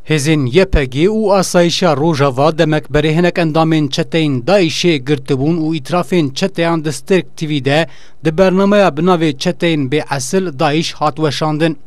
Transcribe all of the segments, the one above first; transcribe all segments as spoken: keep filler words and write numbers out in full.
Hêzên Y P G û Asayişa Rojava demek berê hinek endamên çeteyên DAIŞê girtibûn û îtirafên çeteyan di Sterk T V de di bernameya bi navê Çeteyên Bêesil DAIŞ hat weşandin.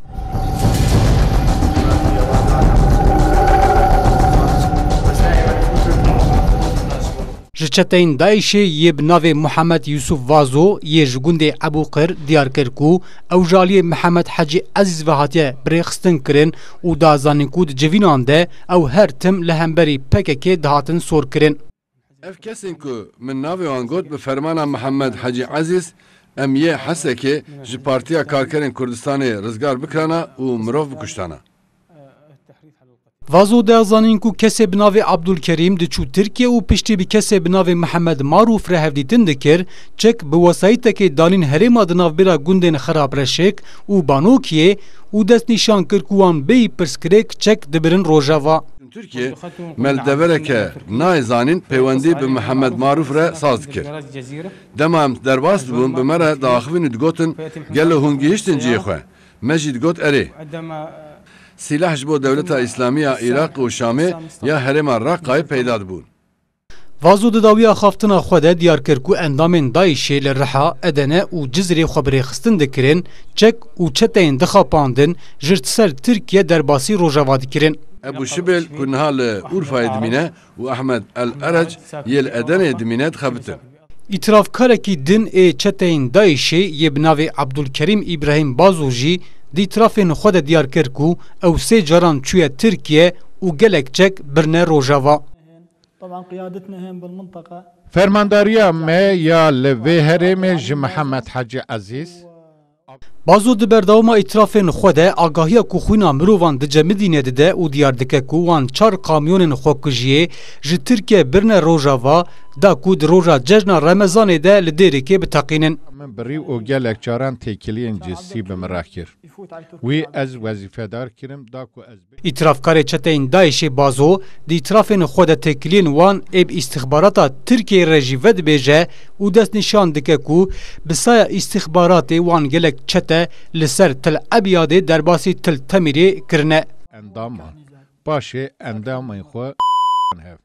Ji çeteyên DAIŞê yê bi navê Muhammed Yusuf Vazo yê ji gundê Ebûqir diyar kir ku ew ji aliyê Mihemed Hecî Ezîz ve hatiye birêxistin kirin û da zanîn ku di civînan de ew her tim li hemberî P K K dihatin sor kirin. Ev kesên ku min navê wan got, bi fermana Mihemed Hecî Ezîz, em yê Hesekê ji Partiya Karkerên Kurdistanê rizgar bikirana û mirov bikuştana. Vazo da zanîn ku kesê bi navê Abdulkerîm diçû Tirkiye û piştî bi kesê bi navê Mihemed Marûf re hevdîtin dikir, çek bi wesayitekê danîn herêma di navbêra gundên Xirabreşik û Banokiyê û destnîşan kir ku wan bêyî pirsgirêk çek dibirin Rojava. Tirkiye me li devereke nayê zanîn peywendî bi Mihemed Marûf re saz dikir. Dema em derbas dibûn, bi me re diaxivîn û digotin, gelo hûn gihiştin cihê xwe? Me jî digot erê. Sîleh ji bo Dewleta Îslamî ya Iraq û Şamê ya herêma Raqayê peyda dibûn. Vazo di dawiya axaftina xwe de diyar kir ku endamên DAIŞê li Riha, Edene û Cizirê xwe birêxistin dikirin, çek û çeteyên dixapandin, ji ser Tirkiye derbasî Rojava dikirin. Ebû Şibêl ku niha li Urfayê dimîne û Ehmed El Erec yê li Edeneyê dimîne dixebitin. Îtirafkarekî din ê çeteyên DAIŞê yê bi navê Abdulkerîm Îbrahîm Bazo jî di îtirafên xwe de diyar kir ku ew sê caran çûye Tirkiye û gelek çek birine Rojava. طبعا قيادتنا هين بالمنطقة. Fermandariya me ya li vê herêmê ji Mihemed Hecî Ezîz. Bazo di berdewama îtirafên xwe de agahiya ku xwîna mirovan dicemidîne dide û diyar dike ku wan çar kamyonên xwekujiyê ji Tirkiye birine Rojava, da ku di roja cejna Remezanê de li Dêrikê biteqînin. Min birî û gelek caran têkiliyên cissî bi min re kir. Wî ez wezîfedar kirim, da ku ez Îtirafkarê çeteyên DAIŞê Bazo di îtirafên xwe de têkiliyên wan ê bi îstixbarata Tirkiyeyê re jî vedibêje û destnîşan dike ku bi saya îstixbaratê wan gelek çete li ser Til Ebiyadê derbasî Til Temîrê kirine. Endaman paşê endamên xwe hev.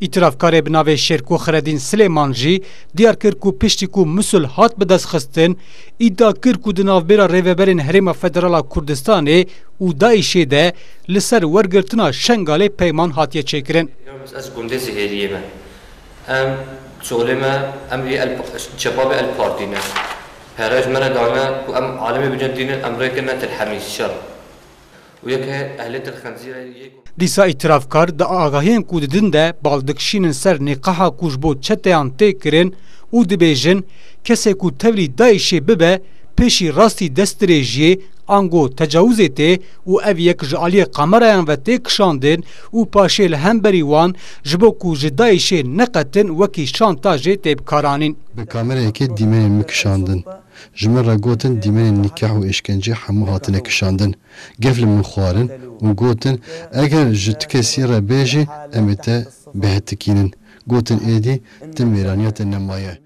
Îtirafkarê bi navê Şêrko Xredîn Silêman jî diyar kir ku piştî ku Musul hat bidestxistin, îdia kir ku di navbêra rêveberên Herêma Federal a Kurdistanê û DAIŞê de li ser wergirtina Şengalê peyman hatiye çêkirin. Ez gundê Zihêriyê me. Em çolê me, em yê El, çepabê El Partî ne. Pere ji me re dane ku em alemê bicin dînin, em rê kirine Til Hemîşan. û yek he ehlê Til Xenzîrê yê ku Dîsa îtirafkar di agahiyên ku didin de bal dikişînin ser nîqaha ku ji bo çeteyan tê kirin û dibêjin, kesê ku tevlî DAIŞê bibe, pêşî rastî destdirêjiyê ango tecawizê tê û ev yek ji aliyê kamerayan ve tê kişandin û paşê li hemberî wan ji bo ku ji DAIŞê neqetin wekî şantajê tê bikaranîn. Bi kamerayekê dîmenên min kişandin. Ji min re gotin dîmenên nîkeh û êşkencê hemû hatine kişandin. Gef li min xwarin û gotin, eger ji tu kesî re bêjî, em ê te bihetikînin. Gotin êdî ti mêraniya te nemaye.